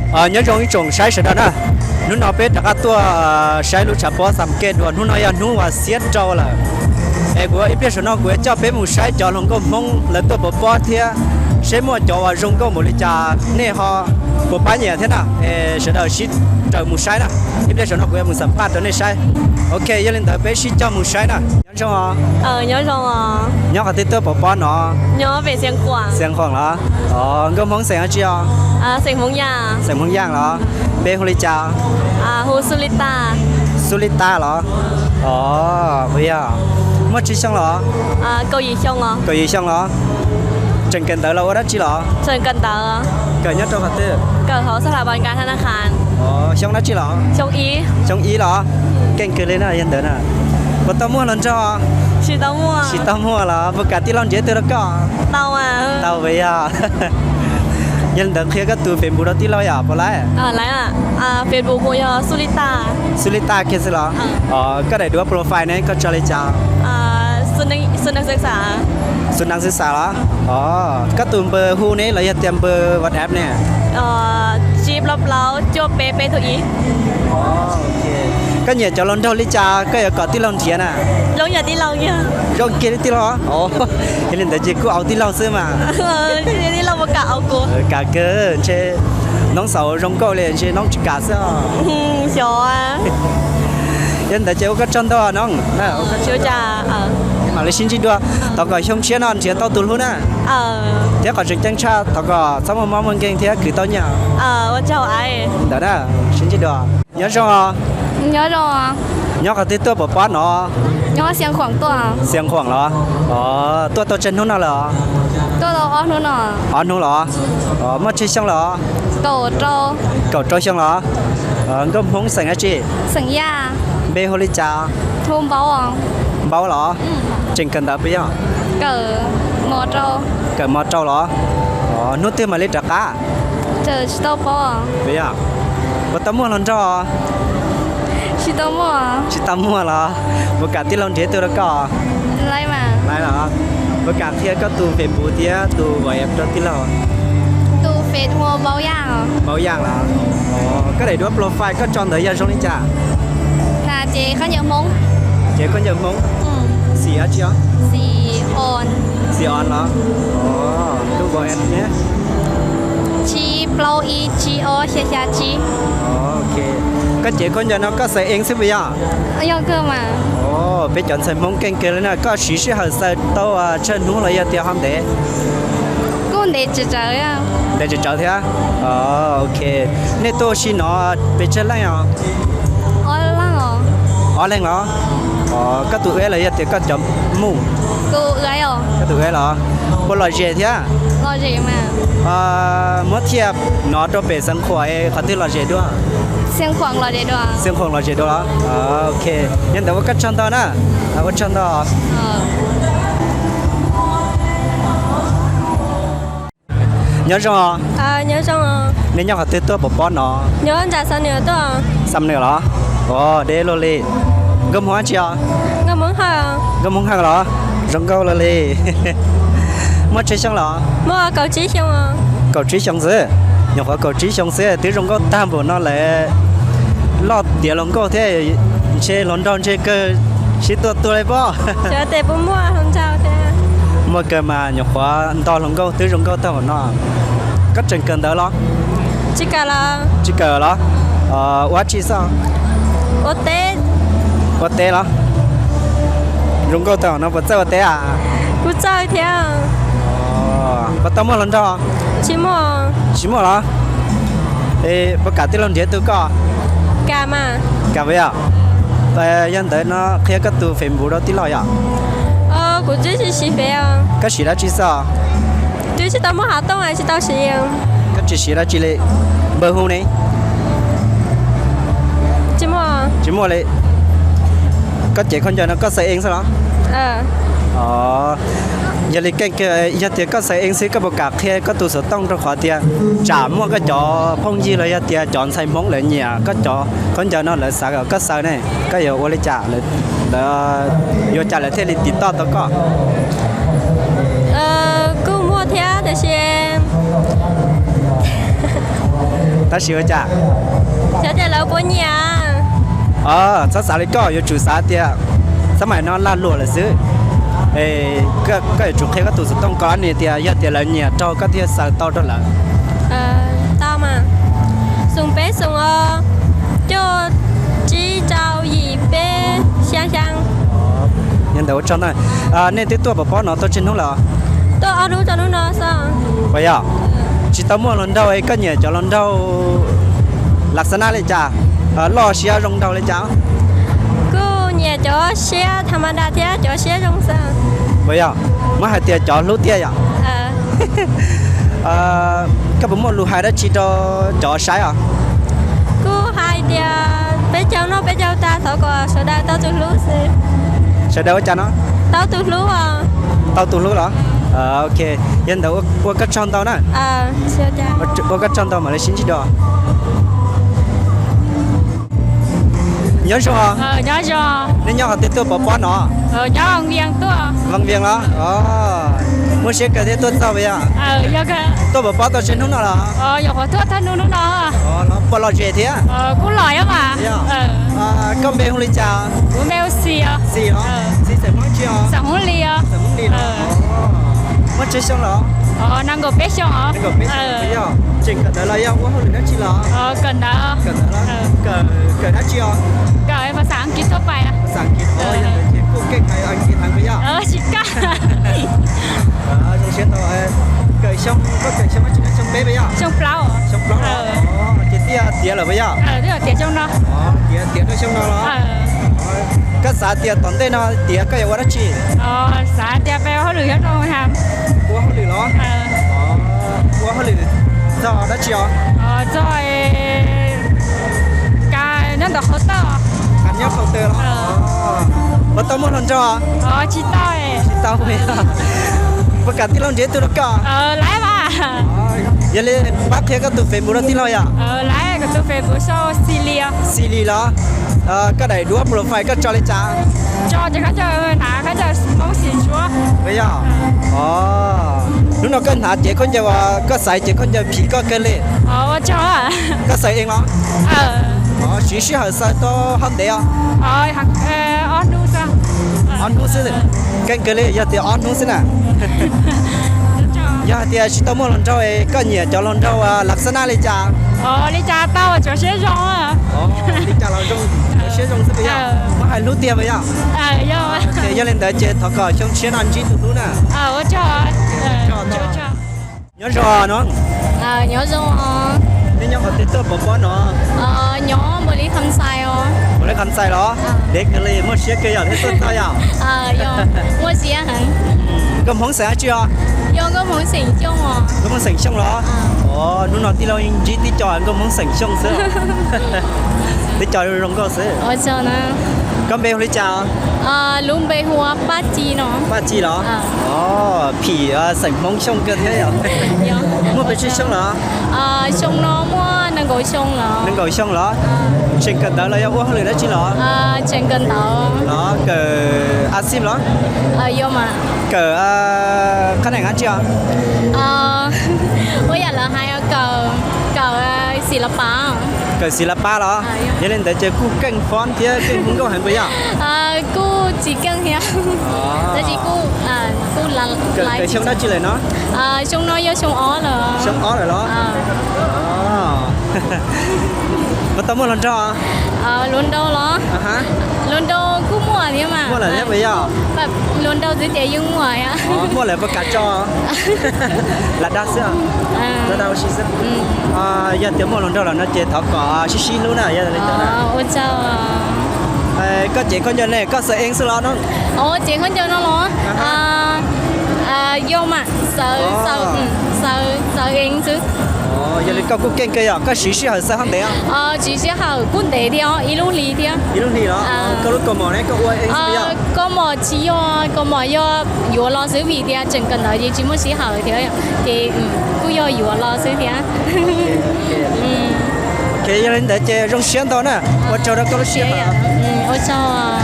Nyob zoo ib tsoom saib sawv daws na, hnub no peb rov qab tuaj saib lub tshav pob Xam Kej dua. Hnub no yog hnub uas xiab rau lawm, es kuv ib pliag saum no kuv yuav coj peb mus saib cov hluas nkauj Hmoob lawv tuaj pov pob thiab, seb muaj cov uas zoo nkauj npaum li cas nej ho puas pab nyiam thiab na. Es sawv daws sib raws mus saib na, ib pliag saum no kuv yuav mus xam phaj rau nej saib. Ok, yog li ntawd peb sib coj mus saib na. Nyob zoo os. Nyob zoo. Nyob qhov twg tuaj pov pob no? Xiav Khuam los? Nkauj Hmoob xeem dab tsi os? Xeem Hmoob Yaj los? Npe hu li cas? Xub Li Tas los? Os, yog. Muaj tsawg xyoo los? Kaum yim xyoo los? Tseem kawm ntawv los ua dab tsi los? Kawm nyob rau qhov twg? Xyoo dab tsi los? Xyoo ib los? Keej kawg li na yog ntawd na. Puas tau muaj hluas nraug? Tsis tau muaj los? Puas kam tij laug nrhiav tug rau koj? Tau, yog. Yog li ntawd qhia koj tus Facebook rau tij laug yom, puas laib? Facebook kuv yog Xub Li Tas kiag xwb los? Koj daim duab profile ne koj tso li cas? Xu Nang Xwb Xas los? Koj tus npawb hu ne los yog tias npawb WhatsApp ne? Koj nyiam cov hluas nraug li cas koj yuav kom tij laug nrhiav na? Zoo kiag li tij laug. Yog li ntawd ces kuj au tij laug xwb mas. Kam kawg ntshe noob xaus zoo nkauj li ntshe noob tsis kam xwb os. Yog li ntawd ces ua koj tsaug ntau noob. Mam li sib ntsib dua, thov kom xyoo tshiab no nrhiav tau tus hlub na. Thiab qhov tseem ceeb tshaj thov kom txhob muaj mob muaj nkeeg thiab khwv tau nyiaj. Ntawd na, sib ntsib dua. Nyob zoo os. Nyob qhov twg tuaj pov pob no? Xiav Khuam los? Tuaj tau tsawg hnub no lawm os? Ob hnub los? Muaj tsawg xyoo lawm os? Kaum rau xyoo los? Nkauj Hmoob xeem dab tsi? Npe hu li cas? Npaub los? Tseem kawm ntawv puas yog? Kawm mos rau los? Hnub twg mam li rov qab? Puas tau muaj hluas nraug? Tsis tau muaj los? Puas kam tij laug nrhiav tug rau koj? Puas kam qhia koj tus Facebook thiab tus WhatsApp rau tij laug? Npaub Yaj los? Koj daim duab profile koj tso ntawd yog zoo li cas? Ces khaub ncaws Hmoob. Xim dab tsi os? Xim os los? Tus WhatsApp ne? Tsib plaub ib tsib ob xya xya tsib. Koj cev khaub ncaws no koj xaiv eev xwb puas yog? Peb cov ntxhais Hmoob keej kawg li na, koj siv sij hawm xaws tau tsawg hnub los yog tias ho ntev? Ntev tsawv tsawv thiab. Nej tuaj ua si no pes tsawg leej os? Ob leeg los? Koj tus ua los yog tias koj cov muj? Koj tus ua los? Puas lom zem thiab? Muab thiaj no rau pem Xeev Khuam qhov twg lom zem dua? Xeev Khuam lom zem dua los? Yog ntawd ua koj tsaug ntau na. Ua tsaug ntau. Nyob zoo. Nej nyob qhov twg tuaj pov pob no? Xam Nws los? Deb luaj li. Nkauj Hmoob dab tsi os? Nkauj Hmoob Hawj los? Zoo nkauj luaj li. Muaj tsawg xyoo los? Kaum tsib xyoo xwb. Nyuam qhuav kaum tsib xyoo xwb twb zoo nkauj tag npaum no lawm. Loj tiav hluas nkauj thiab, ntshe hluas nraug ntshe kawg sib tuaj tuag li pob. Muaj kawg mas, nyuam qhuav nto hluas nkauj twb zoo nkauj tag npaum no. Koj tseem kawm ntawv los? Tsis kawm los? Ua dab tsi xwb? Ua teb los? Zoo nkauj tag npaum no puas txawj ua teb a? Puas tau muaj hluas nraug? Tsis muaj los? Puas kam tij laug nrhiav tug koj? Kam puas yog? Yog ntawd no qhia koj tus Facebook rau tij laug yom. Koj siv dab tsi xwb? Koj tsis siv dab tsi li. Npawb hu ne? Tsis muaj li. Koj cev khaub ncaws no koj xaiv eev xwb los? Yog li keej kawg, yog tias koj xaiv eev xwb koj puas kam qhia koj tus xov tooj rau qhov tias tsam muaj koj cov phooj ywg los yog tias cov ntxhais Hmoob lawv nyiam koj cov khaub ncaws no lawv xav kom koj xaws ne, koj yuav ua li cas, yuav cas lawv thiaj li tiv toj tau koj? Kuj muaj thiab tiam sis Tab sis ua cas? Xyov tias lawv puas nyiam. Txhob xav li koj, yuav tsum xav tias xab maim no lag luam lawm xwb. Koj yuav tsum qhia koj tus xov tooj ko nias tias yog tias lawv nyiam raug koj thiaj xaws tau rau lawv. Tau mas, xoom peb xoom os, cuaj tsib rau yim peb xyaa xyaa. Yog ntawd ua tsaug ntag. Nej twb tuaj pov pob no tuaj tsawg hnub lawm? Tuaj ob hnub rau hnub no xwb. Puas yog? Tsis tau muaj hluas nraug es koj nyiam cov hluas nraug lav xab nab li cas? Loj siab zoo nraug li cas? Kuj nyiam cov siab tha ma da thiab cov siab zoo xwb. Puas yog? Muab hais tias cov hlub tiag yom? Koj puas muaj lus hais dab tsi rau cov saib os? Kuj hais tias peb caug noj peb caug tag thov kom sawv daws tau tus hlub xwb. Sawv daws ua cas no? Tau tus hlub. Tau tus hlub los? Ok, yog ntawd ua koj tsaug ntau na. Ua koj tsaug ntau mam li sib ntsib dua. Nyob zoo. Nej nyob qhov twg tuaj pov pob no? Vaj Vias los? Muaj siab kawg thiab tuaj txog puas yog? Tuaj pov pob tau tsawg hnub no los? Los puas lom zem thiab? Koj npe hu li cas? Xis los? Xis xeem Hmoob tsi os? Muaj tsawg xyoo los? Yog tseem kawm ntawv los yog ua hauj lwm dab tsi los? Kawm ntawv. Kawm dab tsi os? Kawm Askiv, yog ntawd ces kuj keej hais Askiv heev puas yog? Zoo siab ntau. Kawm xyoo, koj kawm xyoo dab tsi no, xyoo peb puas yog? Xyoo plaub los? Ces twb tiav lawm puas yog? Tiav, tiav rau xyoo no los? Koj xav tias tom ntej no tiav koj yuav ua dab tsi? Xav tias peb ua hauj lwm nyob rau ha. Ua hauj lwm los? Ua hauj lwm txog dab tsi os? Txog ka nyob ntawm qhov tawm. Ka nyob qhov tawm los? Puas tau muaj hluas nraug? Tsis tau. Tsis tau. Puas kam tij laug nrhiav ib tug rau koj? Yog li pab qhia koj tus Facebook rau tij laug yom? Xis Lis los? Koj daim duab profile koj tso li cas? Puas yog? Hnub no koj hnav cev khaub ncaws uas koj xaiv cev khaub ncaws phim koj kawg li. Koj xaws ib los? Siv sij hawm xaws tau hov ntev os? Ob hnub xwb. Keej kawg li, yog tias ob hnub xwb na. Yog hais tias tsis tau muaj hluas nraug, koj nyiam cov hluas nraug lav xab nab li cas? Li cas tau tsuav siab zoo. Li cas los zoo, tsuav siab zoo xwb puas yog? Muab hais hlub tiag puas yog? Yog li ntawd ces thov kom xyoo tshiab no ntsib tus hlub na. Nyob zoo no. Nej nyob qhov twg tuaj pov pob no? Nyob Npaus Lis Kham Xais os. Npaus Lis Kham Xais los? Ntev kawg li, muaj siab kawg yog thiaj tuaj txog yom? Nkauj Hmoob xeem dab tsi os? Nkauj Hmoob xeem Xyooj los? Hnub no tij laug ntsib tib co nkauj Hmoob xeem Xyooj xwb. Tib co zoo nkauj xwb. Koj npe hu li cas? Lub npe hu ua Paj Ci no. Paj Ci los? Phim xeem Hmoob Xyooj kawg thiab yom? Muaj pes tsawg xyoo los? Xyoo no muaj nees nkaum xyoo los. Nees nkaum xyoo los? Tseem kawm ntawv los yog ua hauj lwm dab tsi los? Tseem kawm ntawv. Los kawm a xib los? Kawm qhab nees dab tsi os? Ua yam lawv hais kawm, kawm xis las pas. Kawm xis las pas los? Yog li ntawd ces kuj keej fob thiab keej hu nkauj heev puas yog? Kuj tsis keej thiab, tab sis kuj, kuj, kawm xyoo dab tsi lawm no? Xyoo no yog xyoo ob lawm. Xyoo ob lawm los? Puas tau muaj hluas nraug? Hluas nraug los? Hluas nraug kuj muaj thiab mas. Muaj lawm thiab puas yog? Hluas nraug xwb ces yeej muaj thiab. Muaj lawm puas kam tso? Lam dag xwb. Dag dag ua si xwb. Yog tias muaj hluas nraug lawm no ces thov kom sib sib hlub na, yog li ntawd na. Ua tsaug. Koj cev khaub ncaws ne, koj xaws eev xwb los no? Cev khaub ncaws no los? Yog mas, xaws, xaws, xaws eev xwb. Yog li koj kuj keej kawg yog koj siv sij hawm xaws hov ntev? Siv sij hawm kuj ntev thiab, ib lub hlis thiab. Ib lub hlis los? Koj lub kaus mom ne koj ua eev xwb yog? Kaus mom tsis yog, kaus mom yog yuav los xwb vim tias tseem kawm ntawv ces tsis muaj sij hawm thiab, ces kuj yog yuav los xwb thiab. Ok, yog li ntawd ces zoo siab ntau na, ua tsaug rau koj lub sij hawm. Ua tsaug.